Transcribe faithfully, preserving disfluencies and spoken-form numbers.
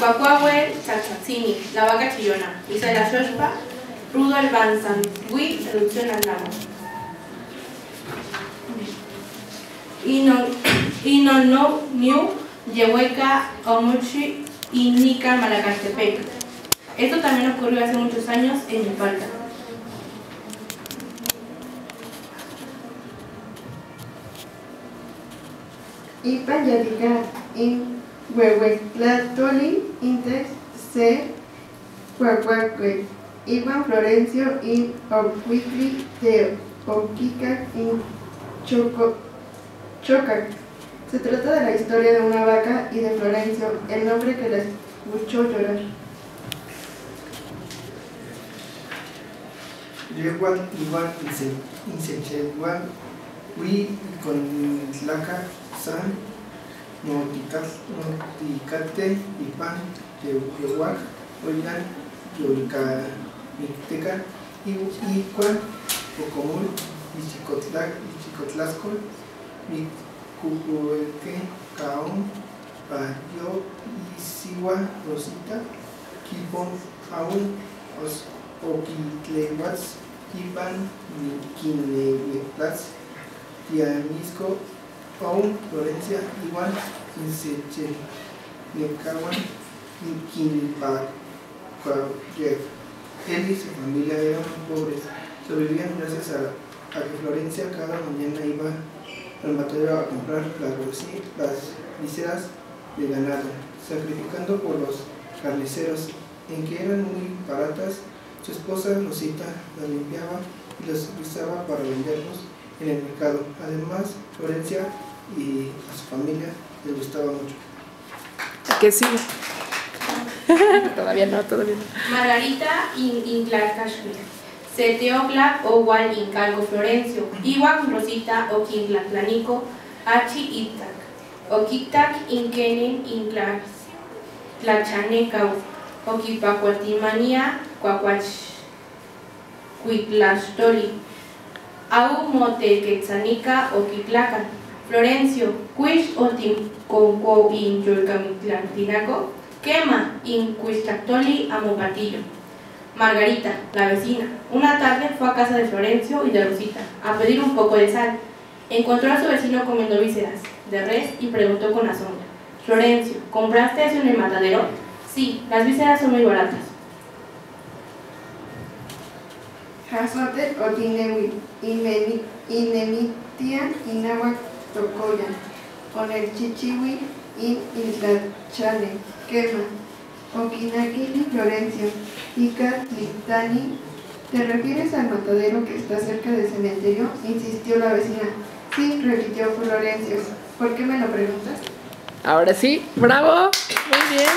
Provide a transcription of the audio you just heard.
Pakuawe Tsatsatini, la vaca chillona, Isela Shoshpa, Rudolf Van Zandwijk, traducción al lago. Ino, Ino no Niu, Yehueca, Omuchi y Nica Malacastepec. Esto también ocurrió hace muchos años en Upalta. Ipan yadika in Huehuetlantoli intes se Huahuacue, iban Florencio in Ocuitli te Oquica in Choco, Chocac. Se trata de la historia de una vaca y de Florencio, el nombre que la escuchó llorar. Yehuatl iuan inse-, insecheuan, wi ikon tlakan san notikat-, notikate ipan te-, teuak, oilan yolkamikteka, iu-, ikuan okomul ichikotla-, ichikotlaskol, mikukueke kaon, Payo isiua Rosita, kipon aun os-, okitlehuats ipan kineuetlats tiangisko aun Florencia iuan insechelnekahuan kinpa-, Cuauhtémoc. Él y su familia eran pobres. Sobrevivían gracias a, a que Florencia cada mañana iba al matadero a comprar las, las vísceras de ganado, sacrificando por los carniceros, en que eran muy baratas. Su esposa Rosita las limpiaba y las usaba para venderlos en el mercado. Además, Florencia y a su familia les gustaba mucho. Que sí. Todavía no, todavía no. Margarita in, Inklakashmi. Seteokla o wal inkalko Florencio. Iuan Rosita okintlaklaniko achi itak. Okiktak inkenen inklak-, tlachanekau. Okipakuatimania kuakuach kuitlastoli. Au moteketsanika okitlakal. Florencio, kuish otinkonkuo in yolkamiktlantinako? Kema, in kuish tlaktoli amo patillo. Margarita, la vecina, una tarde fue a casa de Florencio y de Rosita a pedir un poco de sal. Encontró a su vecino comiendo vísceras de res y preguntó con asombro: "Florencio, ¿compraste eso en el matadero?" "Sí, las vísceras son muy baratas". Hasote otineui, inemi-, inemitia inahuak tokoya, onelchichiui in intlachane, kema. Okinakili Florencio ika tlitani. ¿Te refieres al matadero que está cerca del cementerio?, insistió la vecina. Sí, repitió Florencio. ¿Por qué me lo preguntas? Ahora sí, bravo. Muy bien.